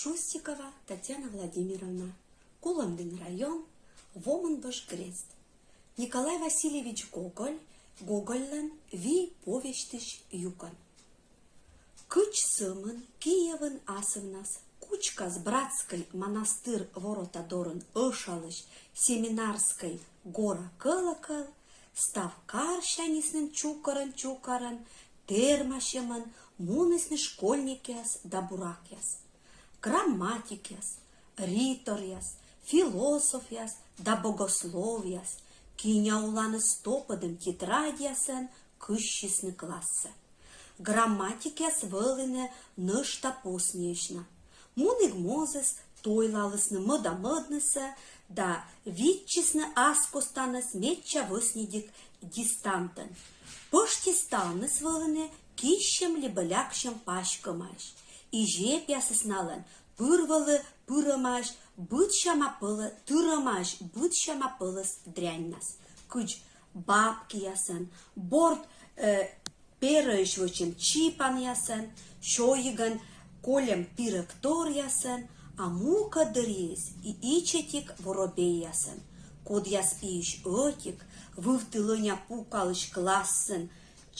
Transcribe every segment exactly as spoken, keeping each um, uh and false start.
Шустикова Татьяна Владимировна, Кулӧмдін район, Вомынбӧж грезд. Николай Васильевич Гоголь, Гогольлӧн вий повестьысь юкӧн. Кыдз сӧмын Киевын асывнас кучкас Братскӧй манастыр ворота дорын ӧшалысь Семинарскӧй гора кӧлӧкӧл, став карсяньыс нин чукӧрӧн-чукӧрӧн, тэрмасьӧмӧн мунісны школьникъяс да буракъяс, грамматикъяс, риторъяс, философъяс да богословъяс, киняуланыс топӧдӧм тетрадьясӧн кыссисны классӧ. Грамматикъяс вӧліны нӧшта посниӧсь на. Мунігмозыс тойлалісны мӧда-мӧднысӧ да виччисны ас костаныс медся вӧсньыдик дистантӧн. Пӧшти ставныс вӧліны киссьӧм либӧ ляксьӧм паськӧмаӧсь. И зепъясыс налӧн пыр вӧлі пырӧмаӧсь быдсяма пӧлӧ-, тырӧмаӧсь быдсяма пӧлӧс дряньнас. Кыдз бабкиясӧн, борд, э, перӧысь вӧчӧм чипанъясӧн, сёйигӧн кольӧм пирӧгторъясӧн, а мукӧд дырйиыс и ичӧтик воробейясӧн, кодъяс пиысь ӧтик вывті лӧня пукалысь классын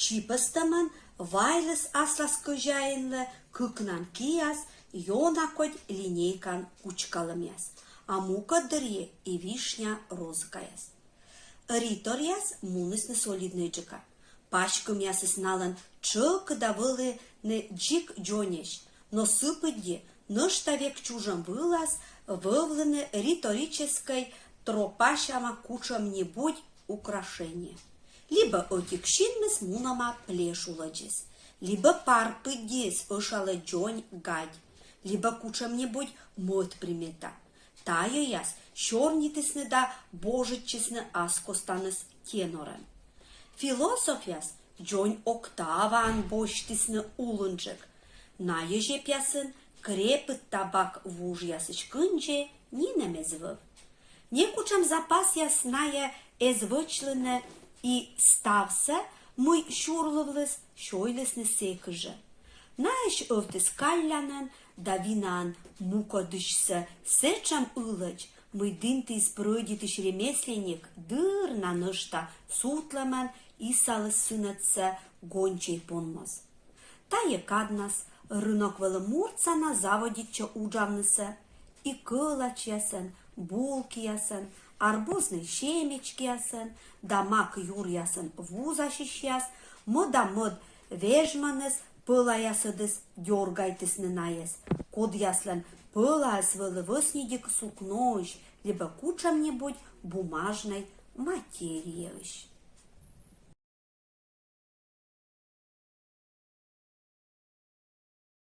чипӧстӧмӧн вайліс аслас кӧзяинлы кыкнан киас ёна кодь линейкаӧн кучкалӧмъяс, а мукӧд дырйи и вишня розгаяс. Риторъяс мунісны солиднӧйджыка. Паськӧмъясыс налӧн тшӧкыда вӧліны дзик дзоньӧсь, но сы пыдди нӧшта век чужӧм вылас вӧвліны риторическӧй тропасяма кутшӧм-нибудь украшение. Либӧ ӧтик синмыс мунӧма плеш улӧдзыс, либӧ пар пыддиыс ӧшалӧ дзонь гадь, либӧ кутшӧм-нибудь мӧд примета. Тайӧяс сёрнитісны да божитчисны ас костаныс тенорӧн. Философъяс дзонь октаваӧн босьтісны улынджык. Найӧ зепъясын крепыд табак вужъясысь кындзи нинӧм эз вӧв. Некутшӧм запасъяс найӧ эз вӧчлыны, и ставсӧ, мый сюрлывліс, сёйлісны сэк жӧ. Наысь ӧвтіс каллянӧн да винаӧн мукӧдысьсӧ сэтшӧм ылӧдз, мый дінтіыс прӧйдитысь ремесленник дыр на нӧшта сутлӧмӧн исаліс сынӧдсӧ гончӧй пон моз. Тайӧ каднас рынок вӧлі муртса на заводитчӧ уджавнысӧ и кӧлачьясӧн, булкиясӧн, арбузнӧй семечкиясӧн да мак юръясӧн вузасьысьяс мӧда-мӧд вежмӧныс пӧлаясӧдыс дёргайтісны найӧс, кодъяслӧн пӧлаыс вӧлі вӧсньыдик сукноысь либӧ кутшӧм-нибудь бумажнӧй материяысь.